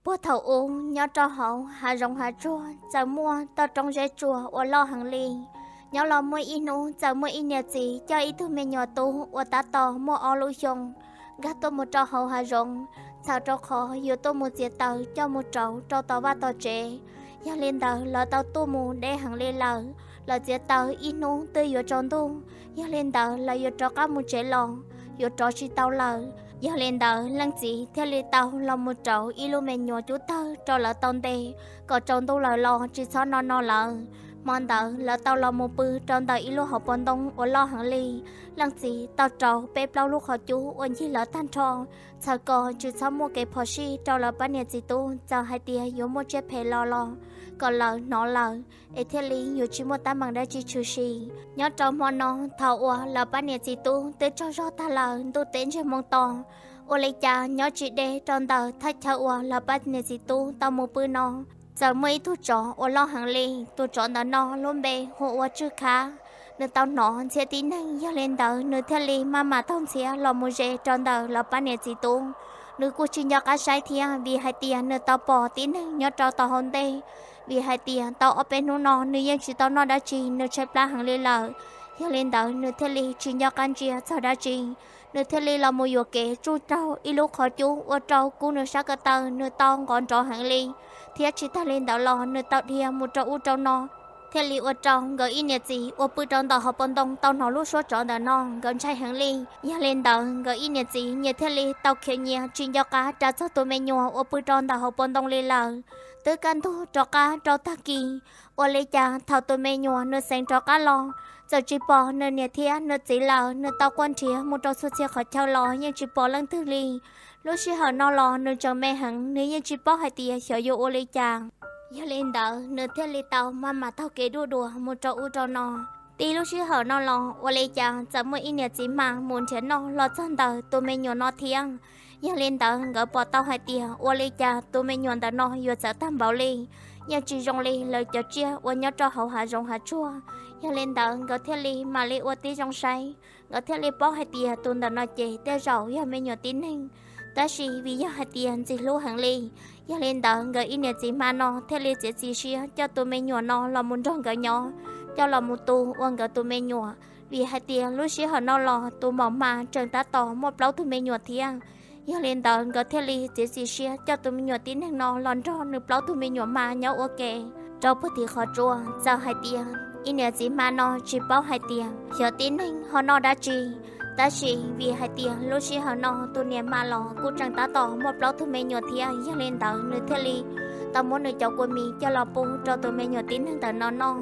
Puag thaum ub nyob rau hauv hav zoov hav tsuag txawm muaj toj roob zeb tsuas uas loj heev li. Nyob los muaj ib hnub txawm muaj ib niam txiv coj ib tug me nyuam tub uas tab tom muaj ob lub xyoo nkag tuaj mus rau hauv hav zoov, txhawm rau qhov yuav tuaj mus txiav taws coj mus rauv rau tom vaj tom tsev. Yog li ntawd lawv tau tuaj mus deb heev li lawm, lawv txiav taws ib hnub twb yuav tsaus ntuj. Yog li ntawd lawv yuav rov qab mus tsev los yuav rov tsis tau lawm. Yog li ntawd leej txiv thiaj li tau los mus rauv ib lub me nyuam cub tawg rau lawv tau nte, kom tsaus ntuj lawm los tsis txhob no no lawv. Hmo ntawd lawv tau los mus pw rau ntawm ib lub hauv paus ntoo uas loj heev li. Leej txiv tau rauv peb plaub lub qhov cub uas ncig lawv tag nrho, txhawm kom tsis txhob muaj kev phom sij rau lawv pab niam txiv tub, txawm hais tias yuav muaj tsiaj phem los los kom lawv hnov lawm es thiaj li yuav tsis muaj teeb meem dab tsi tshwm sim. Nyob rau hmo no, thaum uas lawv pab niam txiv tub twb tsaug zog tag lawm, ntuj teb ntsiag moo to, ua li cas nyob tsis deb rau ntawm thaj chaw uas lawv pab niam txiv tub tau mus pw no, txawm muaj ib tug tsov uas loj heev li. Tus tsov ntawm no lub npe hu ua Tswj Khab. Nws tau hnov ntxhiab tib neeg, yog li ntawd nws thiaj li maj mam taug ntxhiab los mus ze rau ntawm lawv pab niam txiv tub. Nws kuj tsis nco qab saib thiab, vim hais tias nws tau pom tib neeg nyob rau tom hauv ntej, vim hais tias tau ob peb hnub no nws yeej tsis tau noj dab tsi, nws tshaib plab heev li lawm. Yog li ntawd nws thiaj li tsis nco qab ntsia txog dab tsi, nws thiaj li los mus yuam kev tsuj raug ib lub qhov cub ua rau kub nws sab ko taw, nws tau nqov nrov heev li, thiab tsis tag li ntawd los nws tau dhia mus rau ub rau no, thiaj li ua rau nkawd ib niam txiv uas pw rau ntawm hauv paus ntoo tau hnov lub suab tsov ntawm no, nkawd ntshai heev li. Yog li ntawd nkawd ib niam txiv nyias thiaj li tau khiav nyias tsis nco qab ras txog tus me nyuam uas pw rau ntawm hauv paus ntoo li lawm. Twb kaj ntug rov qab rau tag kis, ua li cas thaum tus me nyuam nws xeev rov qab los, txawm tsis pom nws niam thiab nws txiv lawm. Nws tau quaj nrhiav mus rau txhua txhia qhov chaw los yeej tsis pom leej twg li. Lub sij hawm no los nws tseem me heev, nws yeej tsis paub hais tias xyov yuav ua li cas. Yog li ntawd nws thiaj li tau maj mam taug kev duj dua mus rau ub rau no. Tib lub sij hawm no los ua li cas txawm muaj ib niam txiv hma mus nrhiav noj los txog ntawm tus me nyuam no thiab. Yog li ntawd nkawd pom tau hais tias ua li cas tus me nyuam ntawm no yuav txawv tag npaum li, yeej tsis zoo li lawv cov tsiaj uas nyob rau hauv hav zoov hav tsuag. Yog li ntawd nkawd thiaj li mam li ua tib zoo saib, nkawd thiaj li paub hais tias tus ntawm no ces tej zaum yog me nyuam tib neeg. Tab sis vim yog hais tias ntxim hlub heev li, yog li ntawd nkawd ib niam txiv hma no thiaj li txiav txim siab coj tus me nyuam no los mus nrog nkawd nyob, coj los mus tu ua nkawd tus me nyuam. Vim hais tias lub sij hawm no los tus maum hma tseem tab tom muaj plaub tug me nyuam thiab. Yog li ntawd nkawd thiaj li txiav txim siab coj tus me nyuam tib neeg no los nrog nws plaub tug me nyuam hma nyob ua ke rau puag tim qhov tsua. Txawm hais tias ib niam txiv hma no tsis paub hais tias xyov tib neeg ho noj dab tsi, tab sis vim hais tias lub sij hawm no tus niam hma los kuj tseem tab tom muaj plaub tug me nyuam thiab, yog li ntawd nws thiaj li tau muab nws cov kua mis coj los pub rau tus me nyuam tib neeg ntawm no noj.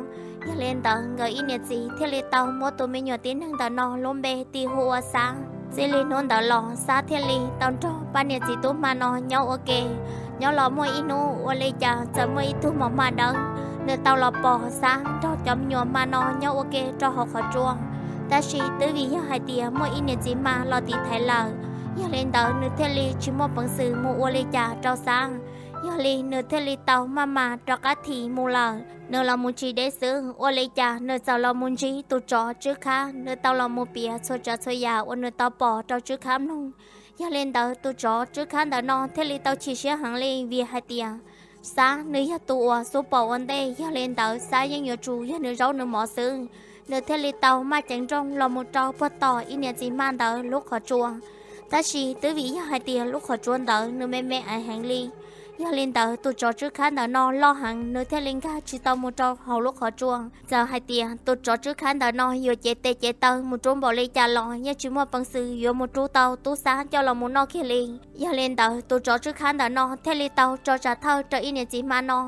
Yog li ntawd nkawd ib niam txiv thiaj li tau muab tus me nyuam tib neeg ntawm no lub npe tis hu ua Xab. Txij li hnub ntawd los Xab thiaj li tau nrog pab niam txiv tub hma no nyob ua ke. Nyob los muaj ib hnub ua li cas txawm muaj ib tug maum hma dawb, nws tau los pom Xab nrog cov me nyuam hma no nyob ua ke rau hauv qhov tsua. Tab sis twb vim yog hais tias muaj ib niam txiv hma los tiv thaiv lawm, yog li ntawd nws thiaj li tsis muaj peev xwm mus ua li cas rau Xab. Yog li nws thiaj li tau maj mam rov qab thim mus lawm. Nws los mus tsis deb xwb, ua li cas nws txawm los mus ntsib tus tsov Tswb Khab, nws tau los mus piav txhua tsav txhua yam uas nws tau pom rau Tswb Khab mloog. Yog li ntawd tus tsov Tswb Khab ntawm no thiaj li tau chim siab heev li, vim hais tias Xab nws yog tus uas xub pom ua ntej, yog li ntawd Xab yeej yuav tsum yog nws zaub nws mov xwb. Nws thiaj li tau maj ceev nrooj los mus rau puag tom ib niam txiv hma ntawd lub qhov tsua. Tab sis twb vim yog hais tias lub qhov tsua ntawd nws me me aiv heev li, yog li ntawd tus tsov Tswb Khab ntawm no loj heev, nws thiaj li nkag tsis tau mus rau hauv lub qhov tsua. Txawm hais tias tus tsov Tswb Khab ntawm no yuav cev tes cev taw mus rub npaum li cas los yeej tsis muaj peev xwm yuav mus rub tau tub Xab coj los mus noj kiag li. Yog li ntawd tus tsov Tswb Khab ntawm no thiaj li tau tso tsam thawj rau ib niam txiv hma no,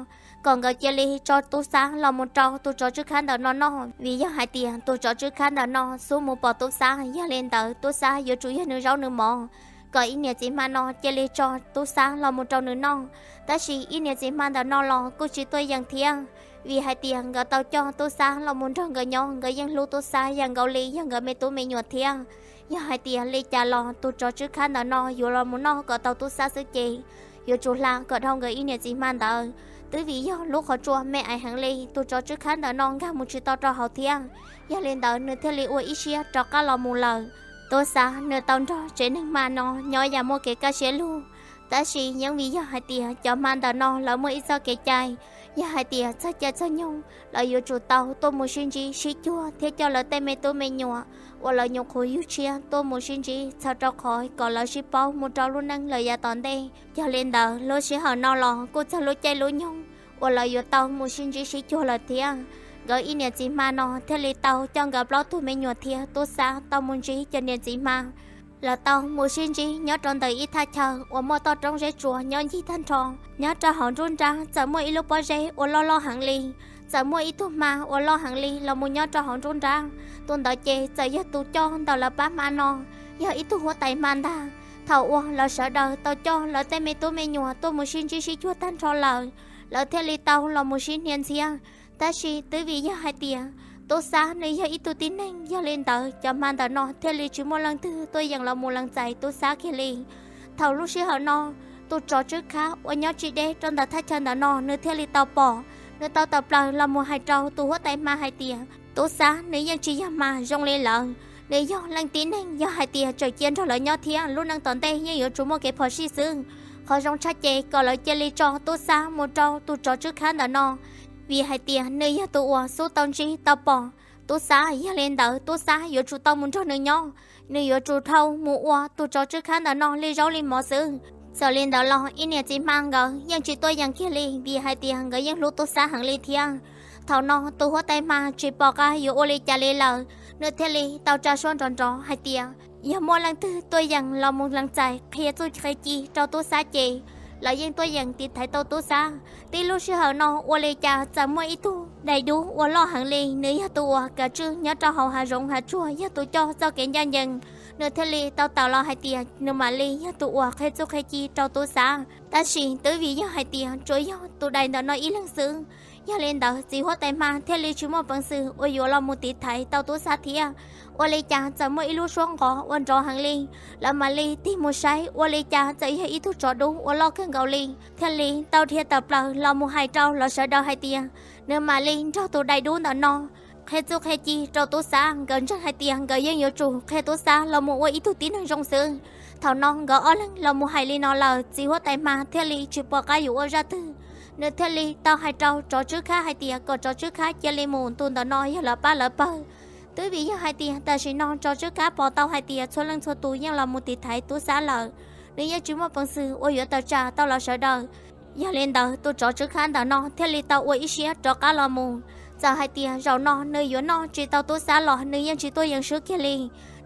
kom nkawd cia li tso tub Xab los mus rau tus tsov Tswb Khab ntawm no noj, vim yog hais tias tus tsov Tswb Khab ntawm no xub mus pom tub Xab, yog li ntawd tub Xab yuav tsum yog nws zaub nws mov, kom ib niam txiv hma no cia li tso tub Xab los mus rau nws noj. Tab sis ib niam txiv hma ntawm no los kuj tsis tuaj yeem thiab, vim hais tias nkawd tau coj tub Xab los mus nrog nkawd nyob, nkawd yeej hlub tub Xab yam nkaus li yog nkawd me tub me nyuam thiab. Yog hais tias li cas los tus tsov Tswb Khab ntawm no yuav los mus noj kom tau tub Xab xwb ces yuav tsum hla kom dhau nkawd ib niam txiv hma ntawd. Twb vim yog lub qhov tsua me aiv heev li, tus tsov Tswb Khab ntawm no nkag mus tsis tau rau hauv thiab, yog li ntawd nws thiaj li ua ib siab rov qab los mus lawm. Tub Xab nws tau nrog tsev neeg hma no nyob yam muaj kev kaj siab lug, Tab sis yeej vim yog hais tias cov hma ntawm no lawv muaj ib txoj kev cai, yog hais tias txog caij txog nyoog lawv yuav tsum tau tuaj mus sib ntsib sib cuag thiab coj lawv tej me tub me nyuam uas lawv nyuam qhuav yug tshiab tuaj mus sib ntsib txhawm rau qhov kom lawv sib paub mus rau lub neej lawm yav tom ntej. Yog li ntawd lub sij hawm no los kuj txog lub caij lub nyoog uas lawv yuav tau mus sib ntsib sib cuag lawm thiab. Nkawd ib niam txiv hma no thiaj li tau coj nkawd plaub tug me nyuam thiab tub Xab tau mus ntsib cov niam txiv hma. Lawv tau mus sib ntsib nyob rau ntawm ib thaj chaw uas muaj toj roob zeb tsuas nyob ncig tag nrho. Nyob rau hauv nruab nrab txawm muaj ib lub pob zeb uas loj loj heev li, txawm muaj ib tug hma uas loj heev li los mus nyob rau hauv nruab nrab. Tus ntawd ces txawm yog tus coj ntawm lawv pab hma no, yog ib tug huab tais hma ntag. Thaum uas lawv sawv daws tau coj lawv tej me tub me nyuam tuaj mus sib ntsib sib cuag tag nrho lawm, lawv thiaj li tau los mus sib hnia ntxhiab. Tab sis twb vim yog hais tias tub Xab nws yog ib tug tib neeg, yog li ntawd cov hma ntawm no thiaj li tsis muaj leej twg tuaj yeem los mus lees txais tub Xab kiag li. Thaum lub sij hawm no, tus tsov tswb khab uas nyob tsis deb rau ntawm thaj chaw ntawm no nws thiaj li tau pom. Nws tau tawm plaws los mus hais rau tus huab tais hma hais tias tub Xab nws yeej tsis yog hma zoo li lawm, nws yog leej tib neeg, yog hais tias tseem cia nrog lawv nyob thiab lub neej tom ntej yeej yuav tsum muaj kev phom sij xwb. Qhov zoo tshaj ces kom lawv cia li tso tub Xab mus rau tus tsov tswb khab ntawm no, vim hais tias nws yog tus uas xub tau ntsib tau pom tub Xab. Yog li ntawd tub Xab yuav tsum tau mus nrog nws nyob, nws yuav tsum dhau mus ua tus tsov tswb khab ntawm no li zaub li mov xwb. Txawm li ntawd los ib niam txiv hma nkawd yeej tsis tuaj yeem kiag li, vim hais tias nkawd yeej hlub tub Xab heev li thiab. Thaum no tus huab tais hma tsis pom qab yuav ua li cas li lawm, nws thiaj li tau tsa suab nrov nrov hais tias yog muaj leej twg tuaj yeem los mus lees txais qhia txuj qhia ci rau tub Xab ces lawv yeej tuaj yeem tiv thaiv tau tub Xab. Tib lub sij hawm no ua li cas txawm muaj ib tug dais dub uas loj heev li, nws yog tus uas kav tswj nyob rau hauv hav zoov hav tsuag, yog tus coj txoj kev ncaj ncees. Nws thiaj li tau tawm los hais tias nws mam li yog tus uas qhia txuj qhia ci rau tub Xab. Tab sis twb vim yog hais tias tsuas yog tus dais ntawm no ib leeg xwb, yog li ntawd txiv huab tais hma thiaj li tsis muaj peev xwm uas yuav los mus tiv thaiv tau tub Xab thiab. Ua li cas txawm muaj ib lub suab nqov uas nrov heev li, lawv mam li tig mus saib ua li cas txawm yog ib tug tsov dub uas loj kawg nkaus li, thiaj li tau dhia tawm plaws los mus hais rau lawv sawv daws hais tias nws mam li nrog tus dais dub ntawm no qhia txuj qhia ci rau tub Xab. Nkawd ntseeg hais tias nkawd yeej yuav tsum qhia tub Xab los mus ua ib tug tib neeg zoo xwb. Thaum no nkawd ob leeg los mus hais li no lawm, txiv huab tais hma thiaj li tsis pom qab yuav ua zaj twg. Nws thiaj li tau hais rau tsov tswb khab hais tias kom tsov tswb khab cia li mus, tus ntawm no yog lawv pab lawv pawg. Twb vim yog hais tias tam sim no tsov tswb khab pom tau hais tias txhua leej txhua tus yeej los mus tiv thaiv tub Xab lawm, nws yeej tsis muaj peev xwm uas yuav tawm tsam tau lawv sawv daws. Yog li ntawd tus tsov tswb khab ntawm no thiaj li tau ua ib siab rov qab los mus. Txawm hais tias zaum no nws yuav noj tsis tau tub Xab los nws yeej tsis tuaj yeem swb kiag li,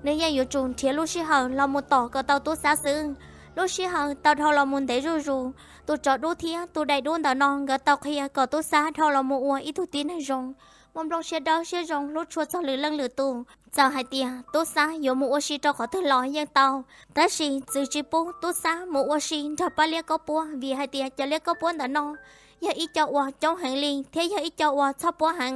nws yeej yuav tsum nrhiav lub sij hawm los mus tom kom tau tub Xab xwb. Lub sij hawm tau dhau los mus ntev zuj zus, tus tsov dub thiab tus dais dub ntawm no nkawd tau qhia kom tub Xab dhau los mus ua ib tug tib neeg zoo, muaj nplooj siab dawb siab zoo hlub tshua txog lwm leej lwm tus. Txawm hais tias tub Xab yuav mus ua si rau qhov twg los yeej tau, tab sis txwv tsis pub tub Xab mus ua si nrog pab liab kob puab, vim hais tias cov liab kob puab ntawm no yog ib co uas coob heev li thiab yog ib co uas txhoj puab heev.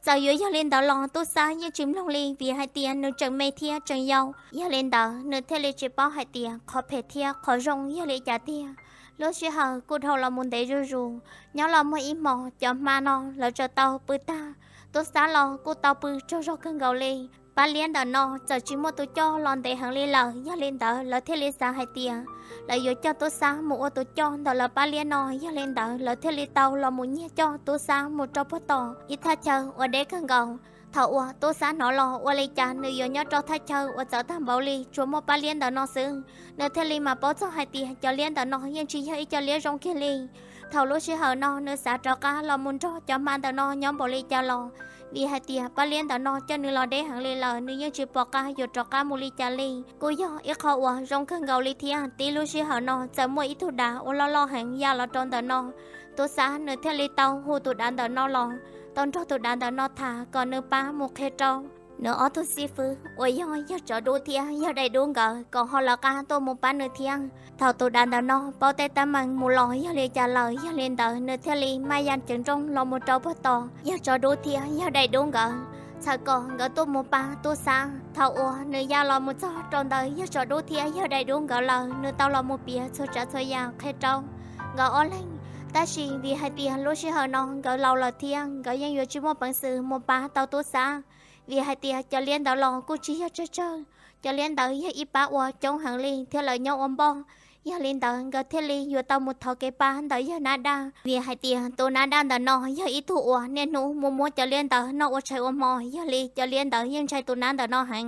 Txawm yuav yog li ntawd los tub Xab yeej tsis mloog li, vim hais tias nws tseem me thiab tseem yau. Yog li ntawd nws thiaj li tsis paub hais tias qhov phem thiab qhov zoo yog li cas tiag. Lub sij hawm kuj dhau los mus ntev zuj zus, nyob los muaj ib hmos cov hma no lawv txawm tau pw tag, tub Xab los kuj tau pw tsaug zog kawg nkaus li. Pab liab ntawm no txawm tsis muaj tus coj los ntev heev li lawm, yog li ntawd lawv thiaj li xav hais tias lawv yuav coj tub Xab mus ua tus coj ntawm lawv pab liab no. Yog li ntawd lawv thiaj li tau los mus nyiag coj tub Xab mus rau puag tom ib thaj chaw uas deb kawg nkaus. Thaum uas tub Xab hnov los ua li cas nws yuav nyob rau thaj chaw uas txawv tag npaum li tsuas muaj pab liab ntawm no xwb, nws thiaj li mam paub txog hais tias cov liab ntawm no yeej tsis yog ib co liab zoo kiag li. Thaum lub sij hawm no nws xav rov qab los mus nrog cov hma ntawm no nyob npaum li cas los, vim hais tias pab liab ntawm no coj nws los deb heev li lawm, nws yeej tsis pom qab yuav rov qab mus li cas li. Kuj yog ib qho uas zoo kawg nkaus li thiab. Tib lub sij hawm no txawm muaj ib tug dav uas loj loj heev ya los rau ntawm no. Tub Xab nws thiaj li tau hu tus dav ntawm no los, tau nrog tus dav ntawm no tham kom nws pab mus qhia rau nws ob tug xib fwb uas yog yawg tsov dub thiab yawg dais dub nkawd kom ho lawv qab tuaj mus pab nws thiab. Thaum tus dav ntawm no paub tej teeb meem mus los yog li cas lawm, yog li ntawd nws thiaj li maj ya ceev nrooj los mus rau puag tom yawg tsov dub thiab yawg dais dub nkawd, txhawm kom nkawd tuaj mus pab tub Xab. Thaum uas nws ya los mus txog rau ntawm yawg tsov dub thiab yawg dais dub nkawd lawm, nws tau los mus piav txhua tsav txhua yam qhia rau nkawd ob leeg. Tab sis vim hais tias lub sij hawm no nkawd laus lawm thiab nkawd yeej yuav tsis muaj peev xwm mus pab tau tub Xab, vim hais tias cov liab ntawd los kuj tsis yog tsawg tsawg. Cov liab ntawd yog ib pab uas coob heev li thiab lawv nyob ua npoj, Yog li ntawd nkawd thiaj li yuav tau mus thov kev pab ntawm yawg nab daj, vim hais tias tus nab daj ntawm no yog ib tug uas niaj hnub mus muab cov liab ntawd noj ua tshais ua hmo, yog li cov liab ntawd yeej ntshai tus nab ntawm no heev.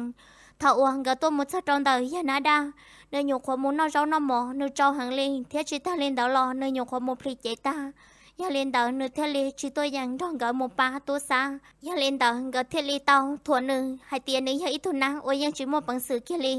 Thaum uas nkawd tuaj mus txog rau ntawm yawg nab daj, nws nyuam qhuav mus noj zaub noj mov nws tsau heev li, thiab tsis tag li ntawd los nws nyuam qhuav mus plhis cev tag. Yog li ntawd nws thiaj li tsis tuaj yeem nrog nkawd mus pab tub Xab. Yog li ntawd nkawd thiaj li tau thuam nws hais tias nws yog ib tug nab uas yeej tsis muaj peev xwm kiag li.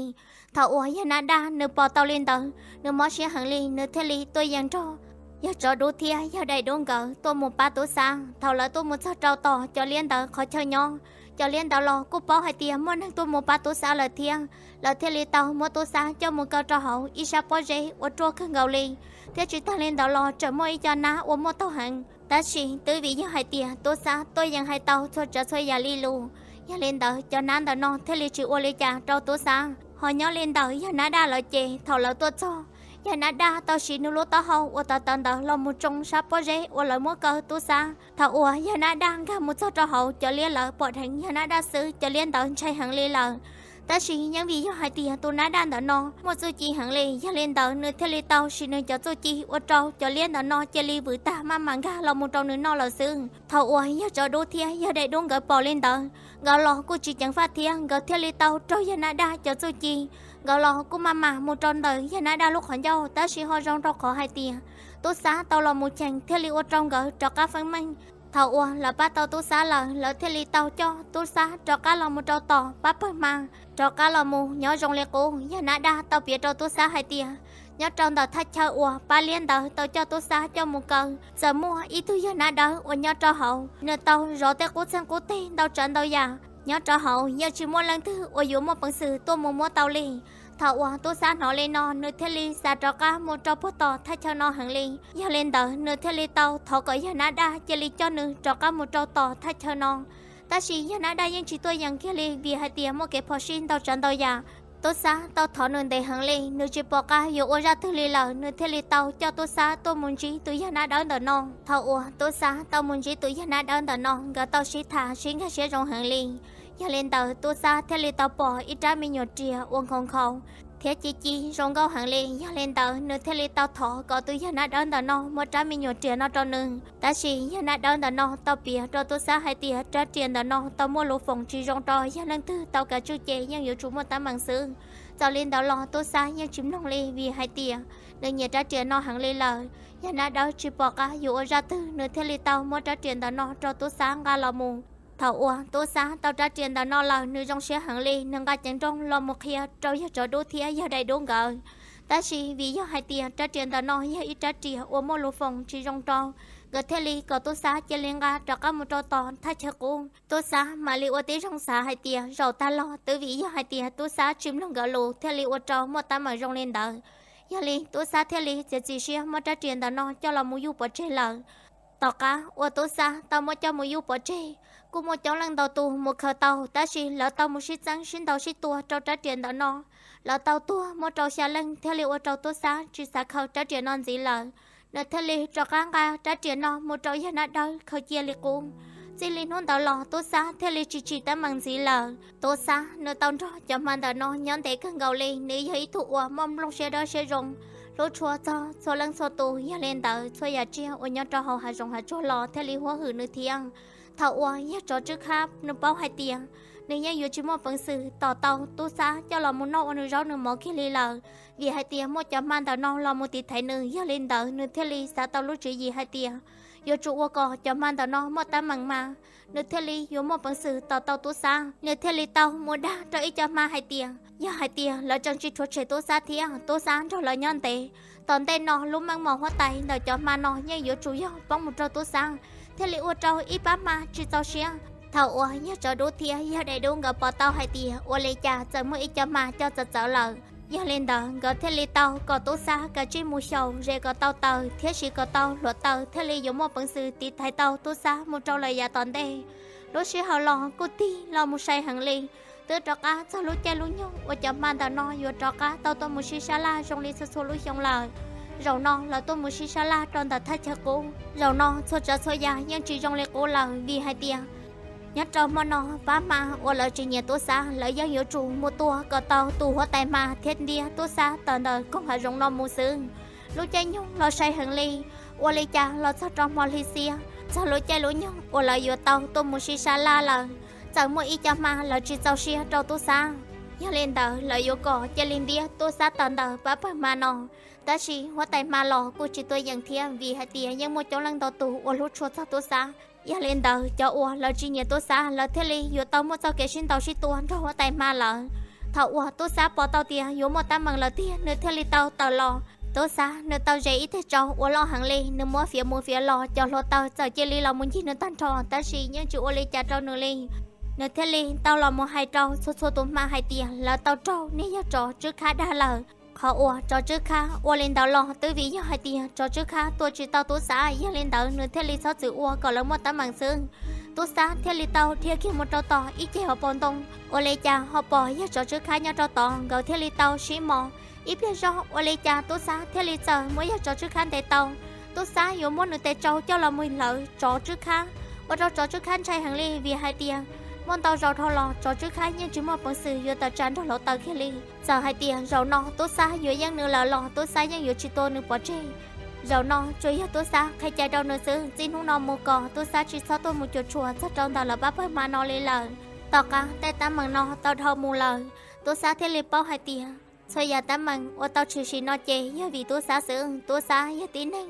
Thaum uas yawg nab daj nws pom tau li ntawd nws mob siab heev li, nws thiaj li tuaj yeem nrog yawg tsov dub thiab yawg daim dub nkawd tuaj mus pab tub Xab. Thaum lawv tuaj mus txog rau tom cov liab ntawd qhov chaw nyob, cov liab ntawd los kuj paub hais tias muaj neeg tuaj mus pab tub Xab lawm thiab. Lawv thiaj li tau muab tub Xab coj mus kaw rau hauv ib sab pob zeb uas ruaj kawg nkaus li, thiab tsis tag li ntawd los tseem muaj ib co nab uas muaj taug heev. Tab sis twb vim yog hais tias tub Xab tuaj yeem hais tau txhua tsav txhua yam li lus, yog li ntawd cov nab ntawm no thiaj li tsis ua li cas rau tub Xab. Ho nyob li ntawm yawg nab daj lawv ces thaum lawv tuaj txog, yawg nab daj tau siv nws lub taub hau uas tawv tawv ntawd los mus tsoo sab pob zeb uas lawv muab kaw tub Xab. Thaum uas yawg nab daj nkag mus txog rau hauv, cov liab lawv pom dheev yawg nab daj xwb, cov liab ntawd ntshai heev li lawm. Tab sis yeej vim yog hais tias tus nab daj ntawm no muaj txuj ci heev li, yog li ntawd nws thiaj li tau siv nws cov txuj ci ua rau cov liab ntawm no cia li vwm tag maj mam nkag los mus rau nws noj lawm xwb. Thaum uas yawg tsov dub thiab yawg daim dub nkawd pom li ntawd, nkawd los kuj tsis ceev faj thiab, nkawd thiaj li tau raug yawg nab daj cov txuj ci, nkawd los kuj maj mam mus rau ntawm yawg nab daj lub qhov ncauj. Tab sis ho zoo rau qhov hais tias tub Xab tau los mus cheem thiaj li ua rau nkawd rov qab feeb meej. Thaum uas lawv pab tau tub Xab lawm, lawv thiaj li tau coj tub Xab rov qab los mus rau tom pab pawg hma, rov qab los mus nyob zoo li qub. Yawg nab daj tau piav rau tub Xab hais tias nyob rau ntawm thaj chaw uas pab liab ntawd tau coj tub Xab coj mus kaw, txawm muaj ib tug yawg nab dawb uas nyob rau hauv, nws tau zov tej qub txeeg qub teg ntau tsav ntau yam nyob rau hauv, yeej tsis muaj leej twg uas yuav muaj peev xwm tuaj mus muab tau li. Thaum uas tub Xab hnov li no, nws thiaj li xav rov qab mus rau puag tom thaj chaw no heev li. Yog li ntawd nws thiaj li tau thov kom yawg nab daj cia li coj nws rov qab mus rau tom thaj chaw no. Tab sis yawg nab daj yeej tsis tuaj yeem kiag li, vim hais tias muaj kev phom sij ntau tsav ntau yam. Tub Xab tau thov nws ntev heev li, nws tsis pom qab yuav ua zaj twg li lawm, nws thiaj li tau coj tub Xab tuaj mus ntsib tus yawg nab dawb ntawm no. Thaum uas tub Xab tau mus ntsib tus yawg nab dawb ntawm no, nkawd tau sib tham sib nkag siab zoo heev li. Yog li ntawd tub Xab thiaj li tau pom ib rab me nyuam riam uas nkhaus nkhaus thiab ci ci zoo nkauj heev li. Yog li ntawd nws thiaj li tau thov kom tus yawg nab dawb ntawm no muab rab me nyuam riam no rau nws. Tab sis yawg nab dawb ntawm no tau piav rau tub Xab hais tias rab riam ntawm no tau muaj lus foom tsis zoo rau yog leej twg tau kav tswj ces yeej yuav tsum muaj teeb meem xwb. Txawm li ntawd los tub Xab yeej tsis mloog li, vim hais tias nws nyiam rab riam no heev li lawm. Yawg nab dawb tsis pom qab yuav ua zaj twg, nws thiaj li tau muab rab riam ntawm no rau tub Xab nqa los mus. Thaum uas tub Xab tau rab riam ntawm no lawm, nws zoo siab heev li, nws nqa ceev nrooj los mus qhia rau yawg tsov dub thiab yawg daim dub nkawd. Tab sis vim yog hais tias rab riam ntawm no yog ib rab riam uas muaj lus foom tsis zoo rau, nkawd thiaj li kom tub Xab cia li nqa rov qab mus rau tom thaj chaw qub. Tub Xab mam li ua tib zoo xav hais tias zaum tag los twb vim yog hais tias tub Xab tsis mloog nkawd lus thiaj li ua rau muaj teeb meem zoo li ntawd. Yog li tub Xab thiaj li txiav txim siab muab rab riam ntawm no coj los mus yuj pov tseg lawm. Tom qab uas tub Xab tau muab coj mus yuj pov tseg, kuj muaj coob leej ntau tus mus khaws tau, tab sis lawv tau mus sib txeeb sib ntaus sib tua rau rab riam ntawm no. Lawv tau tuag muaj rau xya leej thiaj li ua rau tub Xab tsis xav khaws rab riam no ntxiv lawm. Nws thiaj li rov qab nqa rab riam no mus rau yawg nab dawb khaws cia li qub. Txij li hnub ntawd los tub Xab thiaj li tsis tsim teeb meem ntxiv lawm. Tub Xab nws tau nrog cov hma ntawm no nyob ntev kawg nkaus li, nws yog ib tug uas muaj nplooj siab dawb siab zoo, hlub tshua txog txhua leej txhua tus. Yog li ntawd txhua yam tsiaj uas nyob rau hauv hav zoov hav tsuag los thiaj li huab hwm nws thiab. Thaum uas yawg tsov tswb khab nws paub hais tias nws yeej yuav tsis muaj peev xwm tom tau tub Xab coj los mus noj ua nws zaub nws mov kiag li lawm, vim hais tias muaj cov hma ntawm no los mus tiv thaiv nws. Yog li ntawd nws thiaj li xav tau lub tswv yim hais tias yuav tsum ua kom cov hma ntawm no muaj teeb meem mas nws thiaj li yuav muaj peev xwm tom tau tub Xab. Nws thiaj li tau mus dag rau ib co hma hais tias yog hais tias lawv tseem tsis rhuav tshem tub Xab thiab tub Xab nrog lawv nyob ntev, tom ntej no lub meej mom huab tais ntawm cov hma no yeej yuav tsum yog poob mus rau tub Xab, thiaj li ua rau ib pab hma tsis txaus siab. Thaum uas yawg tsov dub thiab yawg daim dub nkawd pom tau hais tias ua li cas txawm muaj ib co hma coj txawv txawv lawm, yog li ntawd nkawd thiaj li tau kom tub Xab kav tsij mus xyaum ze kom tau taws thiab siv kom tau hluav taws thiaj li yuav muaj peev xwm tiv thaiv tau tub Xab mus rau lawm yav tom ntej. Lub sij hawm los kuj tig los mus sai heev li, twb rov qab txog lub caij lub nyoog uas cov hma ntawm no yuav rov qab tau tuaj mus sib sab laj zoo li txhua txhua lub xyoo lawm. Zaum no lawv tuaj mus sib sab laj rau ntawm thaj chaw qub. Zaum no txhua tsav txhua yam yeej tsis zoo li qub lawm, vim hais tias Nyob rau hmo no, pab hma uas lawv tsis nyiam tub xab, lawv yeej yuav tsum mus tua kom tau tus huab tais hma thiab ntiab tub xab tawm ntawm koog hav zoov no mus xwb. Lub caij nyoog los sai heev li, ua li cas los txog rau hmo hli xiab, txog lub caij lub nyoog uas lawv yuav tau tuaj mus sib sab laj lawm, txawm muaj ib co hma lawv tsis txaus siab rau tub xab. Yog li ntawd lawv yuav kom cia li ntiab tub xab tawm ntawm pab pawg hma no. Tab sis huab tais hma los kuj tsis tuaj yeem thiab, vim hais tias yeej muaj coob leej ntau tus uas hlub tshua txog tub xab. Yog li ntawd cov uas lawv tsis nyiam tub xab, lawv thiaj li yuav tau muaj txoj kev sib ntaus sib tua nrog huab tais hma lawm. Thaum uas tub xab pom tau tias yuav muaj teeb meem lawm tiag, nws thiaj li tau tawm los. Tub xab nws tau ze ib teg tsau uas loj heev li, nws muab fiav mus fiav los, cov hluav taws txawm cia li los mus ncig nws tag nrho, tab sis yeej tsis ua li cas rau nws li. Nws thiaj li tau los mus hais rau txhua txhua tus hma hais tias lawv tau raug niag yawg tsov tswb khab dag lawm. Qhov uas tsov tswb khab ua li ntawd los twb vim yog hais tias tsov tswb khab tua tsis tau tub xab, yog li ntawd nws thiaj li txhob txwm ua kom lawv muaj teeb meem xwb. Tub xab thiaj li tau dhia kiag mus rau tom ib ceg hauv paus ntoo, ua li cas ho pom yawg tsov tswb khab nyob rau tod, nkawd thiaj li tau sib mos. Ib pliag zog ua li cas tub xab thiaj li txawm muab yawg tsov tswb khab ntes tau. Tub xab yuav muab nws tes tsau coj los mus hlawv tsov tswb khab, ua rau tsov tswb khab ntshai heev li, vim hais tias muaj ntau zaus dhau los tsov tswb khab yeej tsis muaj peev xwm yuav tawm tsam nrog hluav taws kiag li. Txawm hais tias zaum no tub xab yuav yeej nws lawm los tub xab yeej yuav tsis tua nws pov tseg. Zaum no tsuas yog tub xab qhia cai rau nws xwb, txij hnub no mus kom tub xab tsis txhob tuaj mus cuam tshuam txog rau ntawm lawv pab pawg hma no li lawm. Tom qab tej teeb meem no tau dhau mus lawm, tub xab thiaj li paub hais tias txhua yam teeb meem uas tau tshwm sim no ces yog vim tub xab xwb. Tub xab yog tib neeg,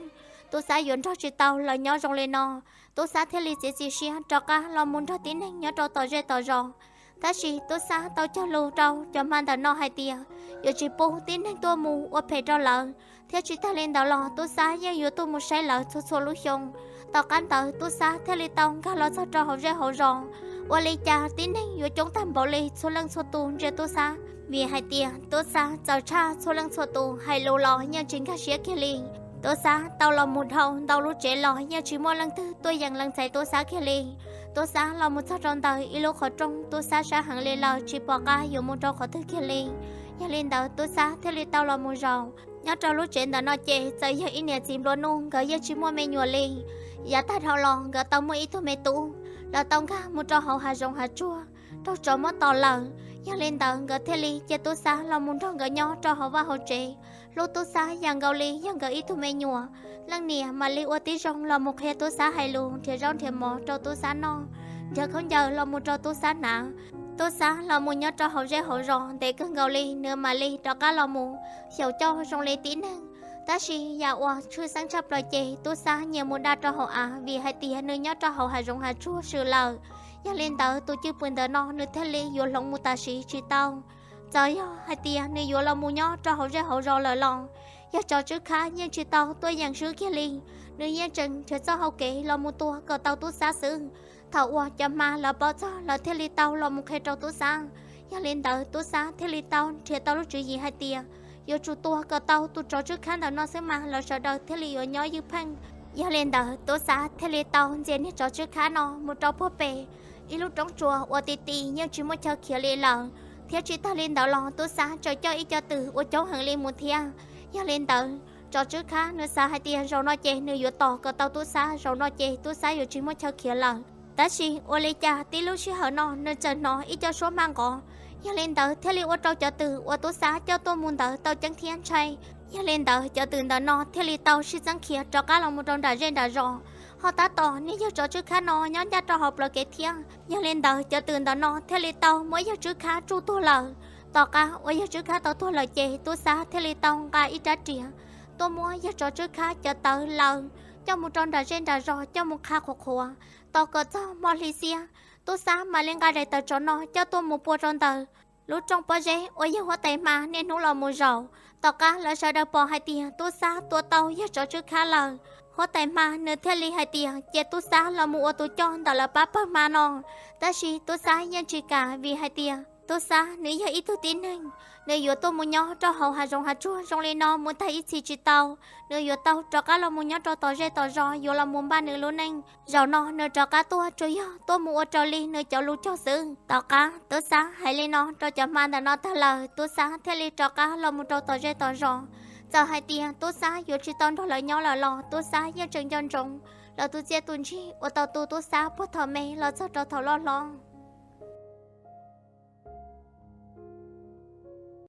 tub xab yuav nrog tsis tau lawv nyob zoo li no. Tub xab thiaj li txiav txim siab rov qab los mus nrog tib neeg nyob rau tom zej tom zos. Tab sis tub xab tau cog lus rau cov hma ntawm no hais tias yuav tsis pub tib neeg tuaj mus ua phem rau lawv, thiab tsis tag li ntawd los tub xab yeej yuav tuaj mus saib lawv txhua txhua lub xyoo. Tom qab ntawd tub xab thiaj li tau nkag los txog rau hauv zej hauv zos. Ua li cas tib neeg yuav coob tag npaum li, txhua leej txhua tus ntsia tub xab, vim hais tias tub xab txawv tshaj txhua leej txhua tus, hais lus los yeej tsis nkag siab kiag li. Tub xab tau los mus dhau ntau lub tsev los yeej tsis muaj leej twg tuaj yeem lees txais tub xab kiag li. Tub xab los mus txog rau ntawm ib lub qhov rooj, tub xab sab heev li lawm tsis pom qab yuav mus rau qhov twg kiag li. Yog li ntawd tub xab thiaj li tau los mus zaum. Nyob rau lub tsev ntawm no ces txawm yog ib niam txiv nplua nuj, nkawd yeej tsis muaj me nyuam li. Yav tag dhau los nkawd tau muaj ib tug me tub, lawv tau nkag mus rau hauv hav zoov hav tsuag, raug tsov muab tom lawm. Yog li ntawd nkawd thiaj li cia tub xab los mus nrog nkawd nyob rau hauv vaj hauv tsev, hlub tub xab yam nkaus li yog nkawd ib tug me nyuam. Leej niam mam li ua tib zoo los mus qhia tub xab hais lus, nrhiav zaub nrhiav mov rau tub xab noj, nrhiav khaub ncaws los mus rau tub xab hnav. Tub xab los mus nyob rau hauv zej hauv zos ntev kawg nkaus li, nws mam li rov qab los mus xyaum coj zoo li tib neeg. Tab sis yam uas tshwj xeeb tshaj plaws ces tub xab nyias mus da rau hauv av, vim hais tias nws nyob rau hauv hav zoov hav tsuag swm lawm. Yog li ntawd tus cwj pwm ntawm no nws thiaj li yuav hloov mus tam sim tsis tau. Txawm yog hais tias nws yuav los mus nyob rau hauv zej hauv zos lawm los yawg tsov tswb khab yeej tsis tau tuaj yeem swb kiag li. Nws yeej tseem nrhiav txoj hau kev los mus tua kom tau tub xab xwb. Thaum uas cov hma lawv paub txog, lawv thiaj li tau los mus qhia rau tub xab. Yog li ntawd tub xab thiaj li tau nrhiav tau lub tswv yim hais tias yuav tsum tua kom tau tus tsov tswb khab ntawm no xwb mas lawv sawv daws thiaj li yuav nyob ywj pheej. Yog li ntawd tub xab thiaj li tau ntxias niag tsov tswb khab no mus rau puag pem ib lub roob tsuas uas ti ti yeej tsis muaj chaw khiav li lawm, thiab tsis tag li ntawd los tub xab tseem coj ib co twm uas coob heev li mus thiab. Yog li ntawd tsov tswb khab nws xav hais tias zaum no ces nws yuav tos kom tau tub xab, zaum no ces tub xab yuav tsis muaj chaw khiav lawm. Tab sis ua li cas tib lub sij hawm no nws txawm hnov ib co suab maj nqov, yog li ntawd thiaj li ua rau cov twm uas tub xab coj tuaj mus ntawd tau ceeb thiab ntshai. Yog li ntawd cov twm ntawm no thiaj li tau sib txeeb khiav rov qab los mus rau nram zej nram zos, ho tab tom niag yawg tsov tswb khab no nyob ncaj rau hauv plawv kev thiab. Yog li ntawd cov twm ntawm no thiaj li tau muab yawg tswb khab tsuj tuag lawm. Tom qab uas yawg tswb khab tau tuag lawm ces tub xab thiaj li tau nqa ib rab riam tuaj muab yawg tsov tswb khab cov tawv laws coj mus rau nram zej nram zos coj mus qha qhuav qhuav. Tos kom txog hmo hli xiab, tub xab mam li nqa daim tawv tsov no coj tuaj mus pua rau ntawm lub rooj pob zeb uas yawg huab tais hma niaj hnub los mus zaum. Tom qab lawv sawv daws pom hais tias tub xab tua tau yawg tsov tswb khab lawm, huab tais hma nws thiaj li hais tias cia tub xab los mus ua tus coj ntawm lawv pab pawg hma no. Tab sis tub xab yeej tsis kam, vim hais tias tub xab nws yog ib tug tib neeg, nws yuav tuaj mus nyob rau hauv hav zoov hav tsuag zoo li no mus tag ib txhis tsis tau. Nws yuav tau rov qab los mus nyob rau tom zej tom zos yuav los mus npaj nws lub neej. Zaum no nws rov qab tuaj tsuas yog tuaj mus ua raws li nws cov lus cog xwb. Tom qab tub xab hais li no rau cov hma ntawm no tag lawm, tub xab thiaj li rov qab los mus rau tom zej tom zos. Txawm hais tias tub xab yuav tsis tau nrog lawv nyob lawm los tub xab yeej tseem nco ntsoov lawv tus txiaj tus ntsig uas tau tu tub xab puag thaum me los txog rau thaum loj hlob.